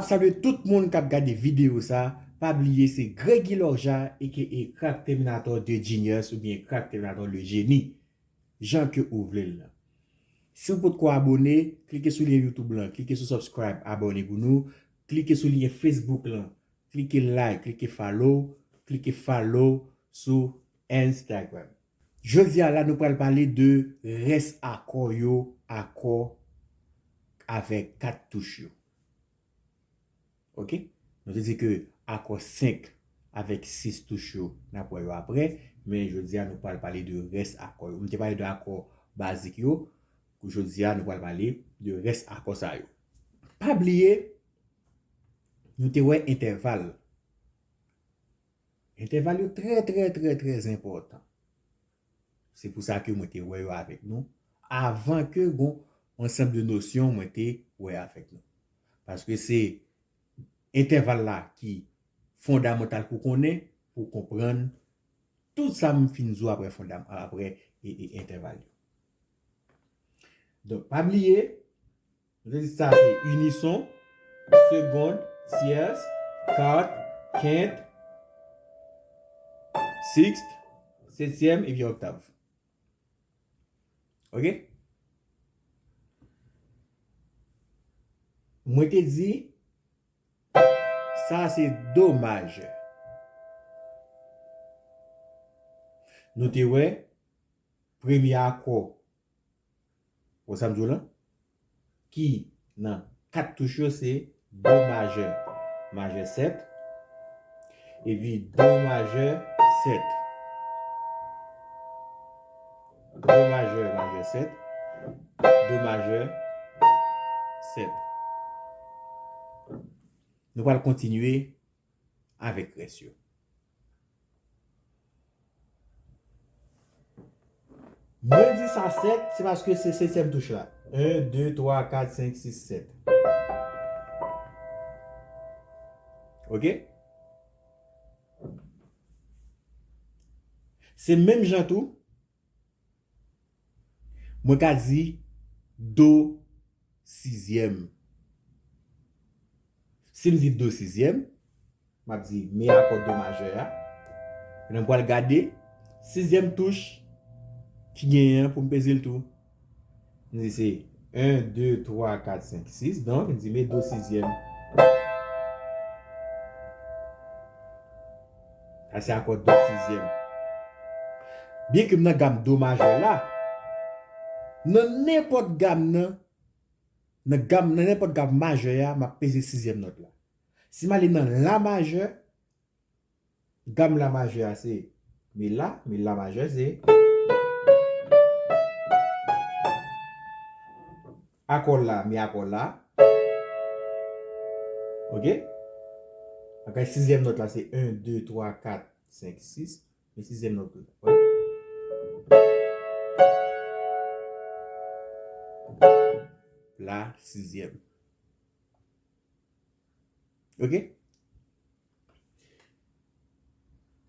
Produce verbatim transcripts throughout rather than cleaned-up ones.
Salye tout moun k ap gade videyo sa, pa bliye se Gregy Lorja, aka Crack Terminator the Genius oubyen Crack Terminator le Génie, jan ke ou vle l lan. Si w potko abòne, klike sou lyen YouTube lan, klike sou subscribe, abòne pou nou, klike sou lyen Facebook lan, klike like, klike follow, klike follow sou Instagram. Jodi a la, nou pral pale de rès akò yo, akò avèk kat touch yo. Ok? Nou te di ke akò senk avèk sis touch yo, n ap wè yo aprè, men jodi a, nou pral pale de rès akò yo. M te pale de akò bazik yo, pou jodi a, nou pral pale de rès akò sa yo. Pa bliye, nou te wè entèval. Entèval yo trè, trè, trè, trè enpòtan. Se pou sa ke mwen te wè yo avèk nou, avan ke gon ansanm de nosyon mwen te wè avèk nou. Paske se entèval la ki fondamantal pou konnen, pou konprann tout sa m fin di w aprè fondam-, aprè, e, e, entèval yo. Donk, pa bliye, nou te di sa se inison, segond, tyès, kat, kent, siks, setyèm, epi oktav. Ok? Mwen te di, sa se do majè. Nou te wè premye akò, wè sa m di w lan? Ki nan kat touch yo se do majè, majè sèt, epi do majè sèt. Do majè, majè sèt, do majè sèt. Nou pral kontinye avèk rès yo. Mwen di sa sèt, se paske se setyèm touch la. En, de, twa, kat, senk, sis, sèt. Ok? Se menm jan tou, mwen ka di do sizyèm. Si m di do sizyèm, m ap di men akò do majè a. Lè m pral gade, sizyèm touch ki genyen an pou m peze l tou. M di se en, de, twa, kat, senk, sis. Donk, m di men do sizyèm. Sa se akò do sizyèm. Byenke m nan gam do majè la, nan nenpòt gam nan, nan gam, nan nenpòt gam majè a, m ap peze sizyèm nòt la. Si m ale nan la majè, gam la majè a se mi la, mi la majè se akò la, mi akò la. Ok? Akò sizyèm nòt la se en, de, twa, kat, senk, sis. Men sizyèm nòt la. La sizyèm. Ok?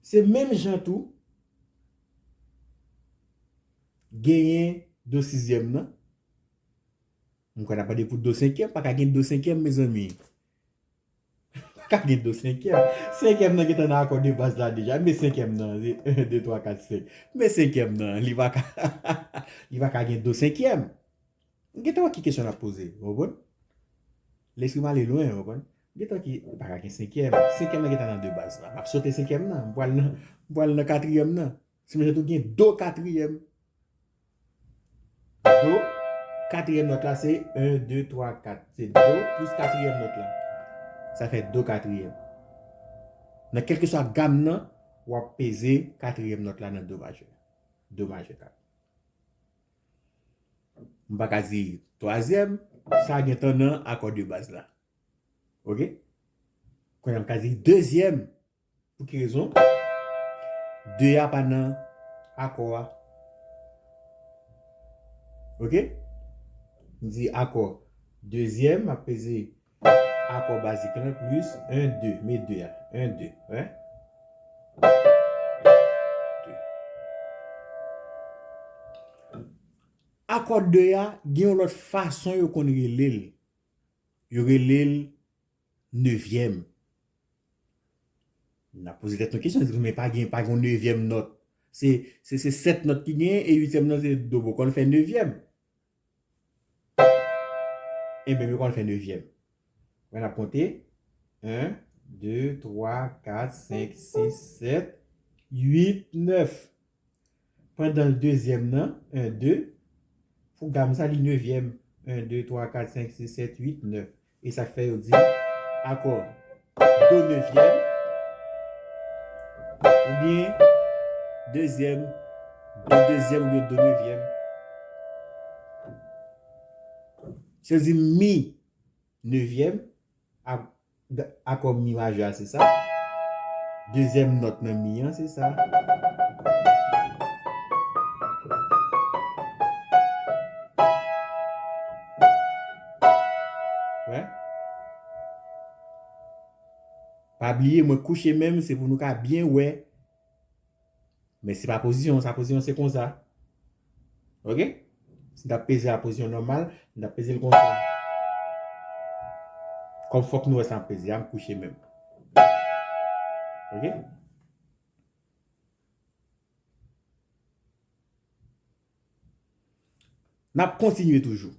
Se menm jan tou, genyen do sizyèm nan. M kwè n ap pale pou do senkyèm, pa ka gen do senkyèm, mezanmi. Pa ka gen do senkyèm. Senkyèm nan gentan nan akò de baz la deja. Men senkyèm nan, se en, de, twa, kat, senk. Men senkyèm nan, li pa ka, li pa ka gen do senkyèm. Gentan wè ki kesyon n ap poze, w konprann? Lespri m ale lwen, w konprann? Gentan ki, pa ka gen senkyèm. Senkyèm nan gentan nan de baz la. M ap sote senkyèm nan, m pral nan, m pral nan katriyèm nan. Se menm jan tou gen do katriyèm. Do, katriyèm nòt la se en, de, twa, kat. Se do plis katriyèm nòt la. Sa fè do katriyèm. Nan kèlkeswa gam nan, w ap peze katriyèm nòt la nan do majè. Do majè kat. M pa ka di twazyèm, sa gentan nan akò de baz la. Ok? Kounye a m ka di dezyèm. Pou ki rezon? De a pa nan akò a. Ok? M di akò dezyèm, m ap peze akò bazik lan plis en, de. Men de a. En, de. Wè? De. Akò de a, gen yon lòt fason yo konn rele l. Yo rele l nevyèm. N ap poze tèt nou kesyon, di, men pa gen, pa gen yon nevyèm nòt. Se, se, se sèt nòt ki genyen e uityèm nan se do. Bon, kòman l fè nevyèm? Enben, men kòman l fè nevyèm. Mwen ap konte. En, de, twa, kat, senk, sis, sèt, uit, nèf. Pandan l dezyèm nan, en, de, pou gam sa, li nevyèm. En, de, twa, kat, senk, sis, sèt, uit, nèf. E sa k fè yo di akò do nevyèm, oubyen dezyèm, do dezyèm oubyen do nevyèm. Se di mi nevyèm, ak, akò mi majè a, se sa. Dezyèm nòt nan mi an, se sa. Wè. Pa bliye, mwen kouche menm, se pou nou ka byen wè. Men se pa pozisyon, sa pozisyon se konsa. Oke? Si n t ap peze a pozisyon nòmal, n t ap peze l konsa. Kòm fòk nou wè sa m peze a, m kouche menm. Oke? N ap kontinye toujou.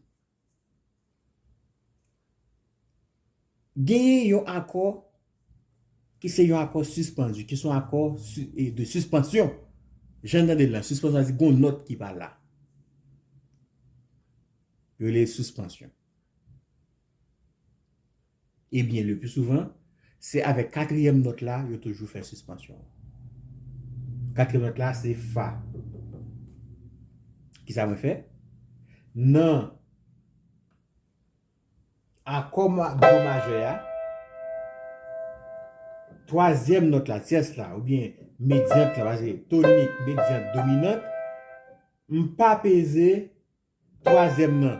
Genyen yon akò ki se yon akò sispann, ki se yon akò si- e, de sispansyon. Jan n tande l lan, sispansyon, sa di gon nòt ki pa la. Yo rele l sispansyon. Ebyen, le pli souvan, se avèk katriyèm nòt la, yo toujou fè sispansyon. Katriyèm nòt la, se fa. Kisa mwen fè? Nan akò ma- do majè a, twazyèm nòt la, tyès la, oubyen medyant la, paske tonik, medyant, dominant, m pa peze twazyèm nan.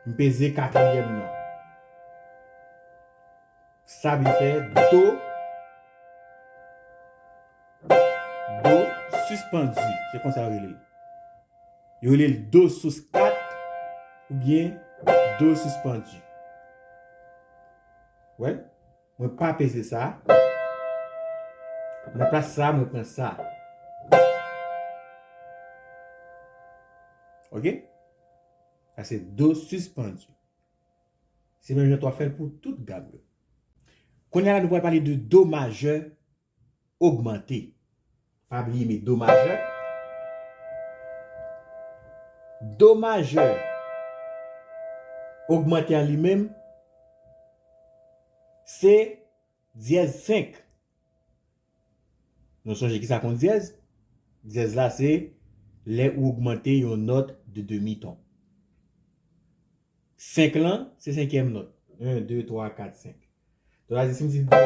M peze katriyèm nan. Sa vin fè do, do sispann. Se konsa yo rele l. Yo rele l do sous kat oubyen do sispann. Wè? Mwen pa peze sa. Nan plas sa, mwen pran sa. Oke? Sa se do sispann. Se menm jan tou w ap fè l pou tout gam yo. Kounye a la, nou pral pale de do majè ogmante. Pa bliye, men do majè. Do majè ogmante an li menm, se dyèz senk. Nou sonje kisa k yon dyèz? Dyèz la se lè ou ogmante yon nòt de demi ton. Senk lan, se senkyèm nòt. En, de, twa, kat, senk. Donk, sa di, si m di do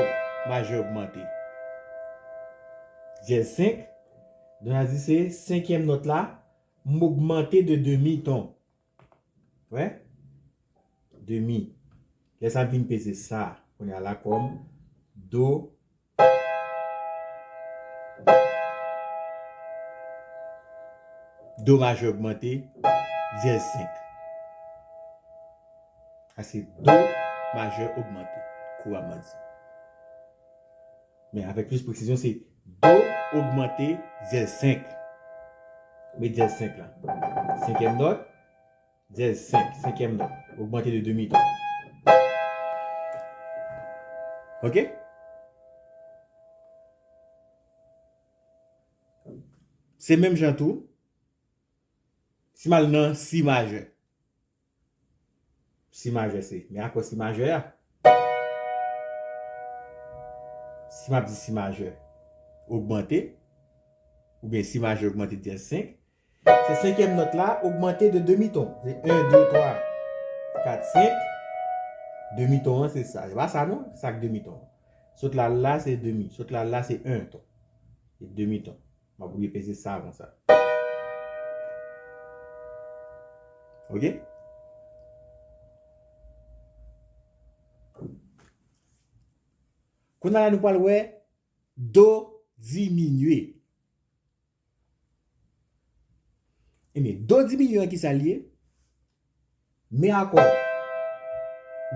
majè ogmante dyèz senk, donk, sa di, se senkyèm nòt la, m ogmante de demi ton. Wè? Demi. Lè sa vin peze sa, kounye a la kòm do, do majè ogmante, dyèz senk. Sa se do majè ogmante, kourman di. Men avèk plis presizyon, se do ogmante dyèz senk. Met dyèz senk la. Senkyèm nòt, dyèz senk, senkyèm nòt. Ogmante de demi ton. Oke? Se menm jan tou. Si m al nan si majè. Si majè se, men akò si majè a. Si m ap di si majè ogmante, oubyen si majè ogmante dyèz senk, se senkyèm nòt la ogmante de demi ton. Se en, de, twa, kat, senk. Demi ton an, se sa. Se pa sa, non? Sa k demi ton an. Sot la, la, se demi. Sot la, la, se en ton. Se demi ton. M ap oblije peze sa konsa. Oke? Kounye a la, nou pral wè do diminye. Ebyen, do diminye an, kisa l ye? Men akò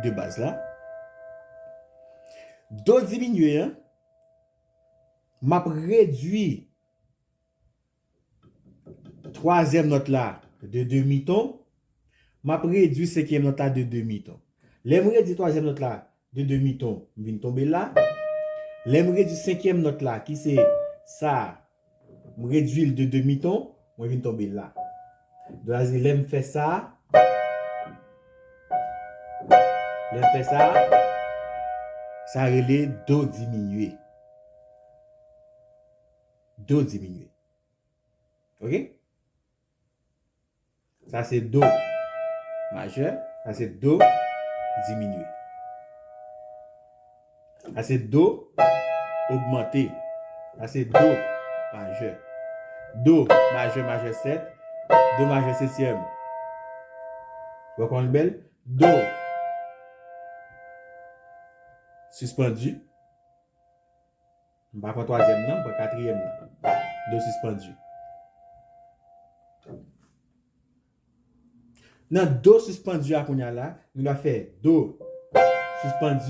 de baz la. Do diminye an, m ap redui twazyèm nòt la de demi ton, m ap redui senkyèm nòt la de demi ton. Lè m redui twazyèm nòt la de demi ton, m vin tonbe la. Lè m redui senkyèm nòt la, ki se sa a, m redui l de demi ton, mwen vin tonbe la. Donk, sa vle di, lè m fè sa, lè m fè sa, sa rele do diminye. Do diminye. Oke? Sa se do majè, sa se do diminye. Sa se do ogmante. Sa se do majè. Do majè, majè sèt, do majè setyèm. Ou wè kòman l bèl? Do sispann. M pa pran twazyèm nan, m pran katriyèm nan. Do sispann. Nan do sispann a kounye a la, nou va fè do sispann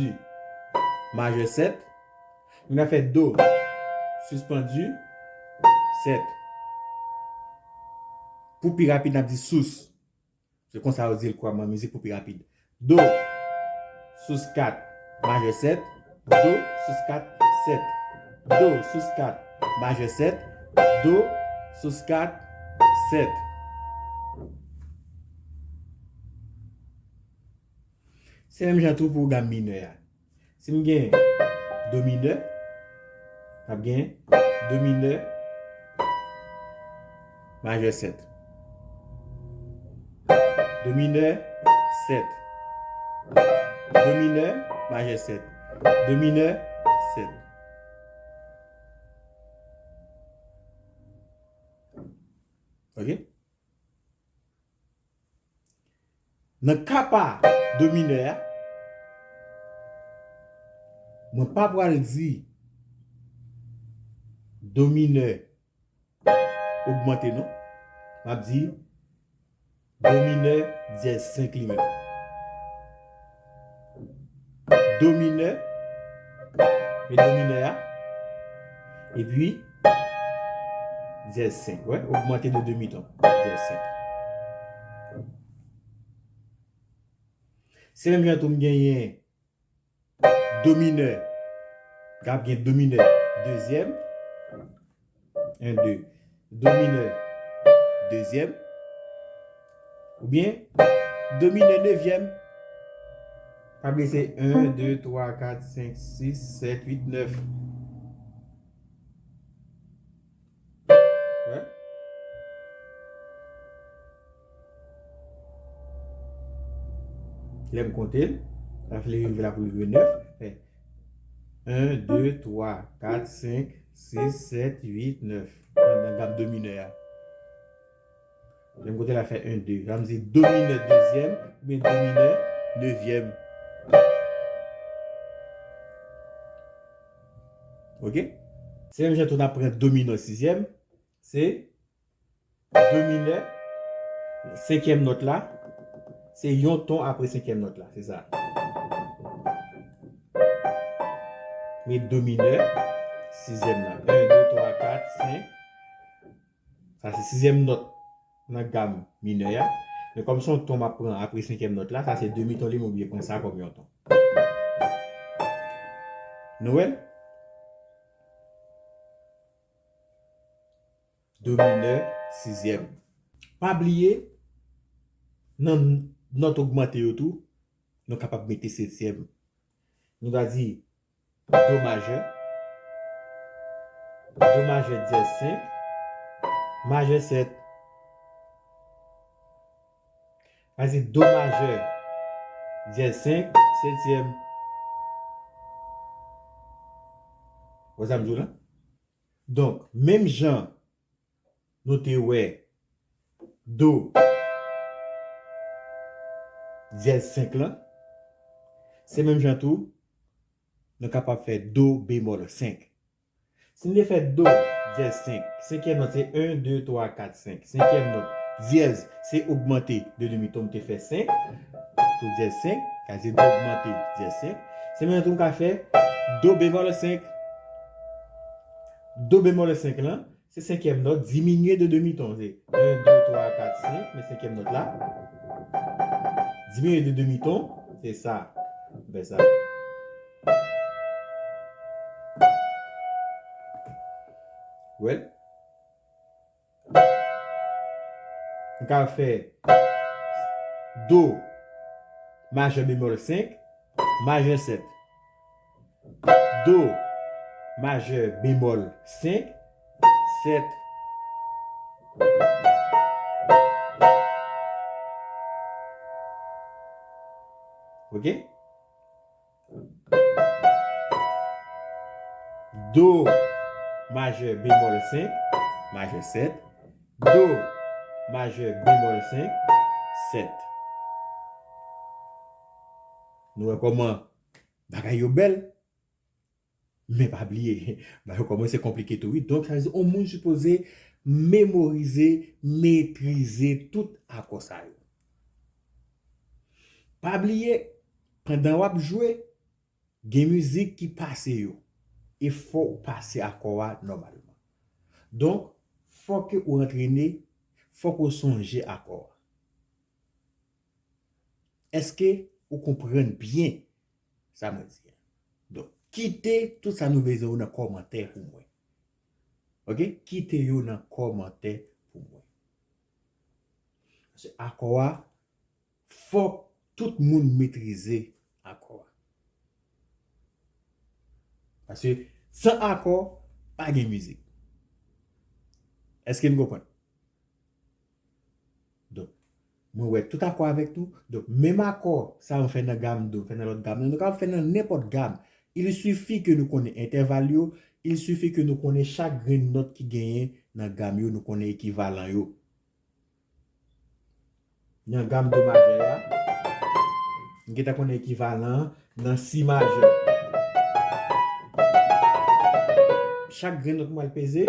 majè sèt. Nou va fè do sispann sèt. Pou pi rapid, n ap di sous. Se konsa yo di l kouramman an mizik pou pi rapid. Do, sous kat, majè sèt, do, sous kat, sèt. Do, sous kat, majè sèt, do, sous kat, sèt. Se menm jan tou pou gam minè a. Si m gen do minè, m ap gen do minè majè sèt. Do minè sèt. Do minè majè sèt. Do minè sèt. Oke? Nan ka pa do minè a, mwen pa pral di do minè ogmante non. M ap di do minè dyèz senk li menm. Do minè, men do minè a, epi dyèz senk, wè, ogmante de demi ton, dyèz senk. Se menm jan tou m genyen do minè, k ap gen do minè dezyèm, en, de, do minè dezyèm, oubyen do minè nevyèm. Pa bliye se en, de, twa, kat, senk, sis, sèt, uit, nèf. Wè. Lè m konte l, sa fè li rive la pou l rive nèf. Fè en, de, twa, kat, senk, sis, sèt, uit, nèf. Nan, nan gam do minè a. Lè m konte l, la fè en, de. Sa vle di do minè dezyèm oubyen do minè nevyèm. Oke? Se menm jan tou n ap pran do minè sizyèm. Se do minè, senkyèm nòt la, se yon ton apre senkyèm nòt la, se sa. Men do minè, sizyèm la. En, de, twa, kat, senk. Sa se sizyèm nòt nan gam minè a. Men kòm se yon ton m ap pran apre senkyèm nòt la, sa se demi ton li, m oblije pran sa kòm yon ton. Nou wè l? Do minè, sizyèm. Pa bliye, nan nòt ogmante yo tou, nou kapab mete setyèm. Nou ta di do majè, do majè dyèz senk, majè sèt. Sa di do majè dyèz senk, setyèm. Wè sa m di w la? Donk, menm jan nou te wè do dyèz senk lan, se menm jan tou, nou kapab fè do bemòl senk. Si n te fè do dyèz senk, senkyèm nòt se en, de, twa, kat, senk. Senkyèm nòt, dyèz, se ogmante de demi ton, m te fè senk. Tou dyèz senk, sa vle di do ogmante dyèz senk. Se menm jan tou m ka fè Do bemòl senk. Do bemòl senk lan, se senkyèm nòt, diminye de demi ton. Se en, de, twa, kat, senk, men senkyèm nòt la. Diminye de demi ton, se sa. M fè sa. Well, m ka fè do majè bemòl senk, majè sèt. Do majè bemòl senk, sèt. Ok? Do majè bemòl senk, majè sèt. Do majè bemòl senk, sèt. Nou wè kòman bagay yo bèl? Men pa bliye, bagay yo kòmanse konplike tou, wi. Donk, sa vle di, yon moun sipoze memorize, metrize tout akò sa yo. Pa bliye, pandan w ap jwe, gen mizik ki pase yo. E fò w pase akò a nòmalman. Donk, fò ke ou antrene, fò ke w sonje akò a. Èske ou konprann byen sa mwen di a? Donk, kite tout sa nou bezwen yo nan kòmantè pou mwen. Ok? Kite yo nan kòmantè pou mwen. Paske akò a, fòk tout moun metrize akò a. Paske san akò, pa gen mizik. Èske n konprann? Donk, mwen wè tout akò avèk nou. Donk, menm akò sa yo fè nan gam do, fè nan lòt gam nan, nou kapab fè nan nenpòt gam. Il suffit ke nou konnen entèval yo, il suffit ke nou konnen chak grenn nòt ki genyen nan gam yo, nou konnen ekivalan yo. Nan gam do majè a, m gentan konnen ekivalan an nan si majè. Chak grenn nòt mwen al peze,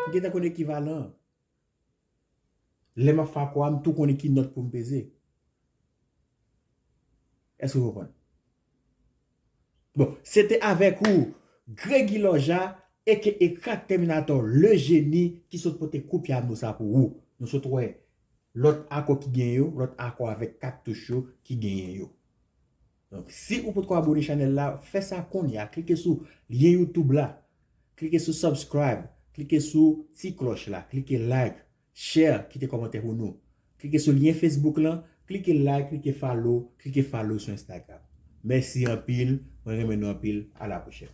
m gentan konnen ekivalan an. Lè m ap fè akò a, m tou konnen ki nòt pou m peze. Èske w konprann? Bon, se te avèk ou, Gregy Lòja, aka Crack Terminator, le génie, ki sot pote kou pyano sa pou ou. Nou sot wè lòt akò ki gen yo, lòt akò avèk kat touch yo ki genyen yo. Donk, si ou potko abone chanèl la, fè sa kounye a. Klike sou lyen YouTube la. Klike sou subscribe. Klike sou ti klòch la. Klike like, share, kite kòmantè pou nou. Klike sou lyen Facebook lan. Klike like, klike follow, klike follow sou Instagram. Mèsi anpil. Mwen renmen nou anpil. A la pwochèn.